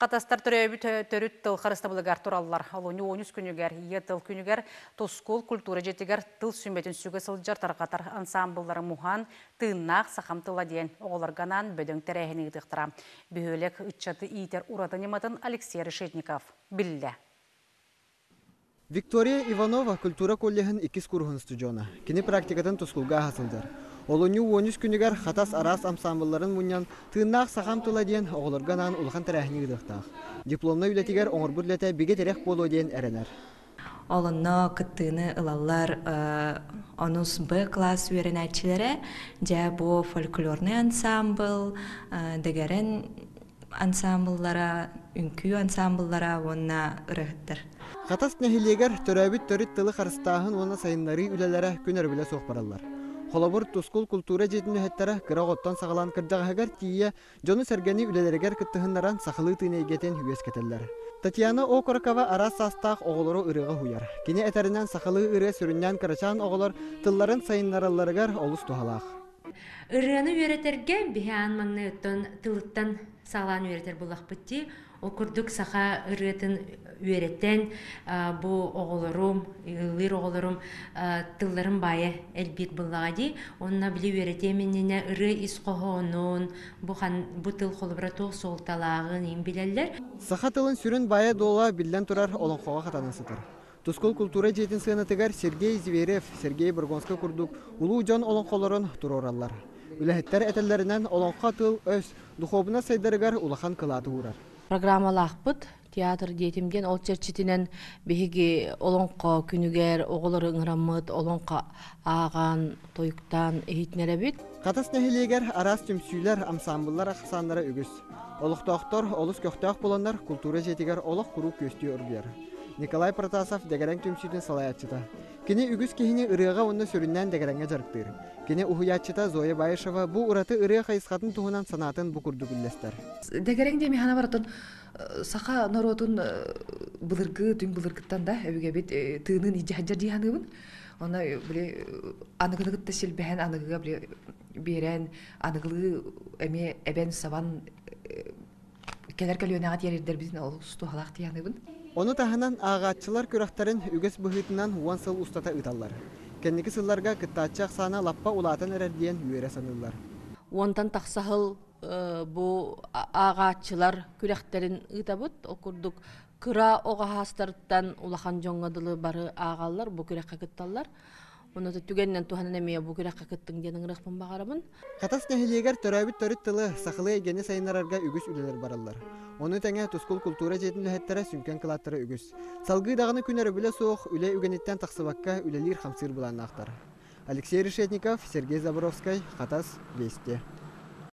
Хатастар төрөөбүт төрүт тыл харыстабылыгар тураллар. Олунньу 13 күнүгэр, Ийэ тыл күнүгэр Тускул культура дьиэтигэр тыл сүмэтин сүгэ сылдьар тарҕатар ансаамбыллары муһан, тыыннаах сахам тыла диэн оҕолорго анаан бөдөҥ тэрээһини ыытыахтара. Бөһүөлэк ыччаты иитэр ураты ньыматын Алексей Решетников биллэ. Виктория Иванова культура коллеһын иккис куруһун устудьуона. Кини практикатын тускулга ааһа сылдьар. Олунньу 13 күнүгэр Хатас араас ансаамбылларын мунньан «Тыыннаах сахам тыла» диэн оҕолорго анаан улахан тэрээһини ыытыахтаах. Дипломнай үлэтигэр оҥорбут үлэтэ бигэ тирэх буолуо диэн эрэнэр. Ол онно кыттыыны ылаллар онус Б класс үөрэнээччилэрэ, дьэ бу фольклорнай ансаамбыл, дэгэрэн ансаамбыллара, үҥкүү ансаамбыллара уонна ырыаһыттар. Хатас нэһилиэгэр төрөөбүт төрүт тылы харыстааһын уонна сайыннарыы үлэлэрэ күн өрөбүлэ суох бараллар. Холобур, Тускул култуура дьиэтин үлэһиттэрэ кыра оҕоттон саҕалаан кырдьаҕаһыгар тиийэ дьону-сэргэни үлэлэригэр кыттыһыннаран сахалыы тыын эйгэтин үөскэтэллэр. Татьяна Окорокова араас саастаах оҕолору ырыаҕа уһуйар. Кини этэринэн, сахалыы ырыа сүрүннээн кырачаан оҕолор тылларын сайыннаралларыгар олус туһалаах. Ырыаны үөрэтэргэ биһи аан маҥнай оттон тылыттан саҕалаан үөрэтэр буоллахпыт дии. Ол курдук саха ырыатын үөрэтэн бу оҕолорум, ыллыыр оҕолорум тылларын баайа элбиир буоллаҕа дии. Онно били үөрэтиэм иннинэ ырыа ис хоһоонун, бу хан бу тыл холобура туох суолталааҕын иин билэллэр. Саха тылын сүрүн баайа-дуола биллэн турар олоҥхоҕо хатанан сытар. Тускул култуура дьиэтин сыанатыгар Сергей Зверев, Сергей Бургонскай курдук улуу дьон олоҥхолорун туруораллар. Үлэһиттэр этэллэринэн, олоҥхо тыл-өс, духуобунас сайдарыгар улахан кылааты уурар. Программалаахпыт театр диэтим диэн ол чэрчитинэн биһиги олоҥхо күнүгэр оҕолору ыҥыраммыт олоҥхо ааҕан, тойуктаан иһитинэрэбит. Хатас нэһилиэгэр араас түмсүүлэр, ансаамбыллар ахсааннара үгүс. Олохтоохтор олус көхтөөх буоланнар култуура дьиэтигэр олох куруук күөстүү оргуйар. Николай Протасов дэгэрэҥ түмсүүтүн салайааччыта. Кини үгүс киһини ырыаҕа уонна сүрүннээн дэгэрэҥҥэ дьарыктыыр. Кини уһуйааччыта Зоя Баишева бу ураты ырыа хайысхатын туһунан санаатын бу курдук үллэстэр. Дэгэрэҥ диэн миэхэ барытын саха норуотун былыргы, түҥ былыргыттан да өбүгэбит тыынын илдьэ сылдьар дии саныыбын. Онно били аныгыны кытта силбэһэн аныгыга били биэрэн аныгылыы эмиэ эбэн-сабан кэлэр көлүөнэҕэ тиэрдэрбитин олус туһалаах дии саныыбын. Ону таһынан ааҕааччылар күрэхтэрин үгэс быһыытынан 10 сыл устата ыыталлар. Кэнники сылларга кыттааччы ахсаана лаппа улаатан эрэр диэн үөрэ саныыллар. Уонтан тахса сыл бу ааҕааччылар күрэхтэрин ыытабыт. Ол курдук кыра оҕо аһаастарыттан улахан дьоҥҥо дылы бары ааҕаллар, бу күрэххэ кытталлар. Онно түгэнинэн туһанан эмиэ бу күрэххэ кыттыҥ диэн ыҥырыахпын баҕарабын. Хатас нэһилиэгэр төрөөбүт төрүт тылы, сахалыы эйгэни сайыннарарга үгүс үлэлэр бараллар. Ону тэҥэ Тускул култуура дьиэтин үлэһиттэрэ сүҥкэн кылааттара үгүс. Салгыы даҕаны күн өрөбүлэ суох, үлэ үгэниттэн тахсыбакка үлэлиир-хамсыыр былааннаахтар. Алексей Решетников, Сергей Заборовскай, Хатас, Вести.